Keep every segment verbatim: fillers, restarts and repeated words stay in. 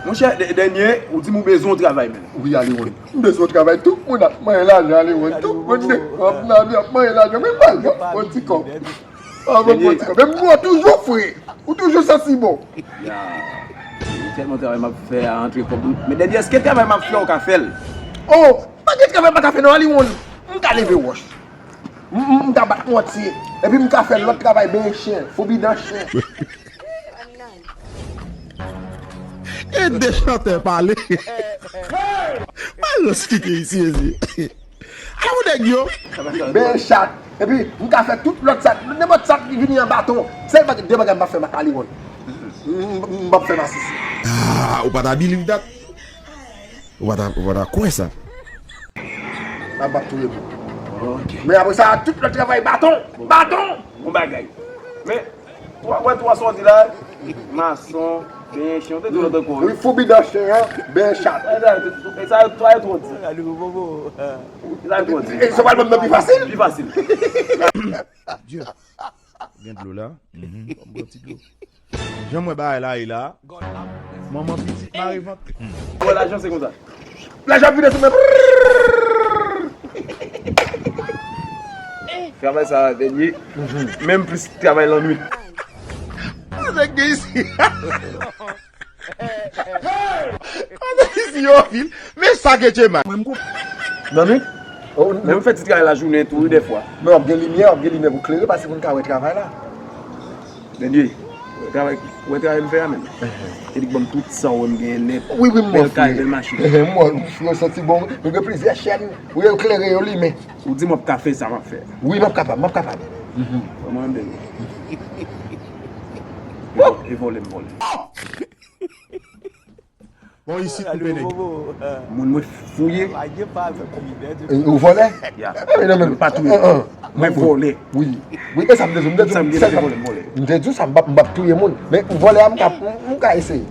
Monchè, dè- dènye, ou di m ou bezwen yon travay, men. Wi, Aliwon. M bezwen yon travay. Tout moun ap manyen lajan, Aliwon. Tout moun gen kòb nan vi ap manyen lajan. Men pa yon bon ti kòb. Ah, bon, bon, ti kòb. Men mwen toujou fre. Ou toujou santi bon. Ya. Tèlman travay m ap fè a antre kòb. Men dènye, èske travay m ap fè ou ka fè l? Oh, pa gen travay m pa ka fè non, Aliwon. M ka leve wòch. M, m, m ka bat mòtye. Epi m ka fè lòt travay benyen chen, foubi dan chen. E de chantè pale. Malòs kite isi, ezi. Ala yon nèg yo. Benyen chat. Epi m ka fè tout lòt sa. Nenpòt sa ki vini an baton. Sèl bagay, de bagay m p ap fè Aliwon. M, m, m p ap fè masisi. Ah, ou pa ta believe that. Ou pa ta, ou pa ta kwè sa. N ap bat touye moun. Ok. Men apre sa, tout lòt travay, baton! Baton! Bon bagay. Men, w ap wè twa sa w di la, mason, benyen chen, w te di lòt ankò. Wi, foubi dan chen an, benyen chat. E sa, e sa, twa yo twò di. Gade bobo. E sa yo twò di. E sa pral ban m nan pi fasil? Pi fasil. Gen dlo la. Mhm. Ban m pran ti dlo. Jan m wè bagay la ye la. Manman pitit mare vant. Bon, lajan se konsa. Lajan ap vide sou mwen. Travay sa a dènye. Menm plis travay lannwit. Sa nèg gen isi. Kote isi yo vin? Men sa ke Djema. Mwen m kou. Nan nwit? Oh, men m fè ti travay lajounen tou, wi, dèfwa. Men w ap gen limyè, w ap gen limyè pou klere, paske pou n ka wè travay la. Dènye, travay, wè travay m fè a menm. E li k ban m tout sa w wè m genyen nèt. Wi, wi, m wè. Bèl kay, bèl machin. M wè, m santi bon. Nou gen plizyè chèn. Ou yo klere, yo limen. Ou di m w ap ka fè sa m ap fè. Wi, m ap kapab, m ap kapab. Mwen menm dènye. E vò-, e vòlè m vòlè. Bon, isit koupe nèg. Moun mwen fouye. E, ou vòlè? Ya. Mwen pa touye. Mwen vòlè. Wi. Wi, e sa m te di w, m te di w. Sa m genyen, se vòlè, m vòlè. M te di w sa, m p ap, m p ap touye moun. Men vòlè a, m ka, m, m ka eseye.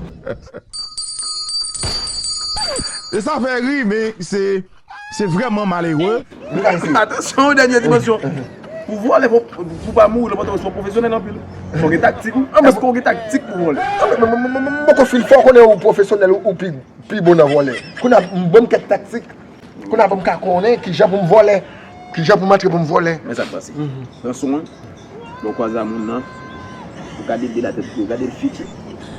E sa fè ri, men se Se vrèman malere. Atansyon, dènye dimansyon. Pou vòlè, pou, pou pa mouri, lòt se yon pwofesyonèl anpil. Fò gen taktik, wi. Èske w gen taktik pou vòlè? Mwen, mwen, mwen, mwen, mwen poko fin fè w konnen ou pwofesyonèl ou, ou pi, pi bon nan vòlè. Kounye a, m ban m kèk taktik. Kounye a, pou m ka konnen kijan pou m vòlè. Kijan pou m antre pou m vòlè. Men sa k pase. Nan son an, lè w kwaze a moun nan, ou gade de latèt pye, ou gade l fiti.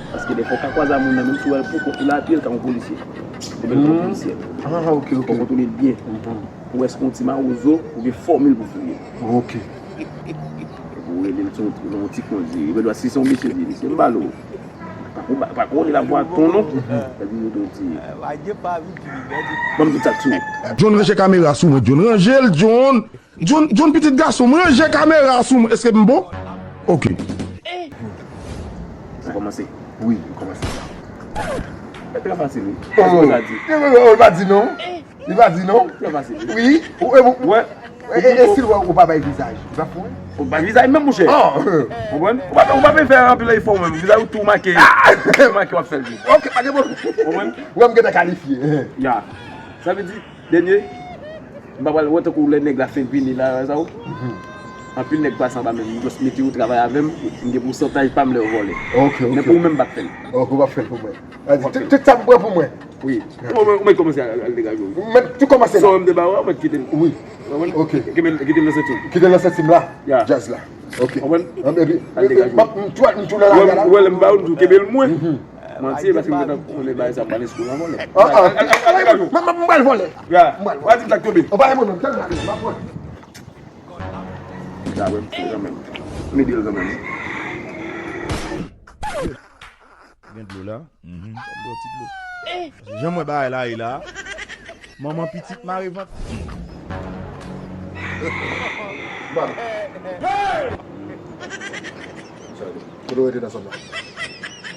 Paske dèfwa ou ka kwaze a moun nan, menm si w wè l pou kont ou la, pye l ka yon polisye. Ou menm yon polisye. Ah, ok, ok. Fò w kontwole l byen. Pou w wè si yon ti mawozo, ou gen fòmil pou fouye. Ok. Epi ou rele l, se yon, yon ti kondi. Ou gen dwa, si se yon mesye, di, mesye, m ba l ou. Pa ko-, pa konnen lavwa ton non. Epi yo tou di, ban m tout sa k sou ou. John, ranje kamera sou mwen, John. Ranje l, John. John, John, pitit gason m, ranje kamera sou mwen. Èske m bon? Ok. Ou kòmanse? Wi, m kòmanse. E trè fasil, wi. Oh. Èske sa di? Li pa di non. Li pa di non. Trè fasil, wi. Wi. Ou, e, ou, e, e, e si w, ou pa bay vizaj, li pa fou, wi. Ou bay vizaj menm, monchè. Oh. Konprann? Ou pa, ou pa bezwen fè anpil efò, menm. Vizaj ou tou make. Tou make w ap fè l vin. Ok, pa gen pwoblèm. Konprann? Ou wè m gentan kalifye. Ya. Sa vle di, dènye, m pa pral wè tankou lè nèg la fenk vini la, sa ou. Anpil nèg pase anba men m, m just mete yo travay avè m, m gen pousantaj pa m lè yo vòlè. Ok, ok. Men pou ou menm, m p ap fè l. Ok, ou p ap fè l pou mwen. Tout, tout sa m pran pou mwen. Wi. Ou mèt kòmanse al, al degaje w. Ou mèt tou kòmanse la. Sa w wè m te ba ou a, ou mèt kite l. Wi. Ok. Kite l, kite l nan senti w. Kite l nan senti m la. Ya. Djaz la. Ok. Konprann? Epi, al degaje w. M ap, m tou, m tou nan lari a la. Ou wè lè m ba ou, m di w kenbe l mwen. Manti, paske m gentan konnen bagay sa pral eskou nan vòlè. Ah, ah. Al, al, al, al, al. Mwen, mwen, mwen pral vòlè. Ya. Mwen pral vòlè. Ou pa di m sa k tonbe. Ou pa di m sa k tonbe. M ap pran. Sa wè m fou kanmenm. M ede l kanmenm. Gen dlo la. Mhm. Ban m bwè ti dlo. Jan m wè bagay la ye la. Manman pitit mare vant. Kote w rete nan zòn nan?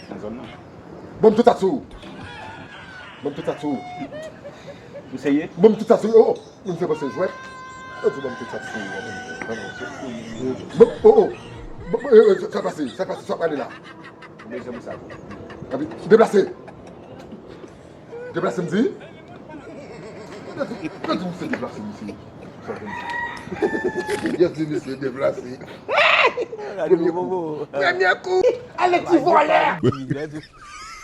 Nan zòn nan. Ban m tout sa k sou ou. Ban m tout sa k sou ou. Ou serye? Ban m tout sa k sou ou. Oh, oh. Moun se panse jwèt. Yo di ban m tout sa k sou ou. Ban m, oh, oh. Ban m, eh, eh, sa k pase, sa k pase, sa k pale la. Ou bezwen pou sa tou. Epi, deplase. Deplase, m di. Yo di, yo di misye deplase, misye. Yo di misye deplase. Premye kou. Premye kou. Ale ti vòlè.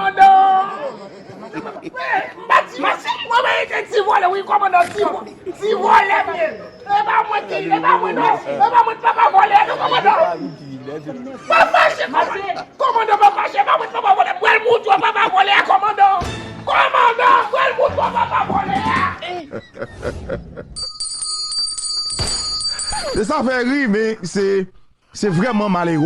Kòmandan! Mwen, mwen, mwen, mwen, mwen, ti vòlè, wi, kòmandan, ti vò-, ti vòlè, m ye. E pa mwen ki, e pa mwen, non. E pa mwen, papa vòlè, non, kòmandan. Pa fache, kòmandan. Kòmandan, pa fache, pa mwen, papa vòlè. Mwen, mouton, papa vòlè, kòmandan. Kòmandan, mwen, mouton, papa vòlè. E sa fè ri, men se, se vrèman malere.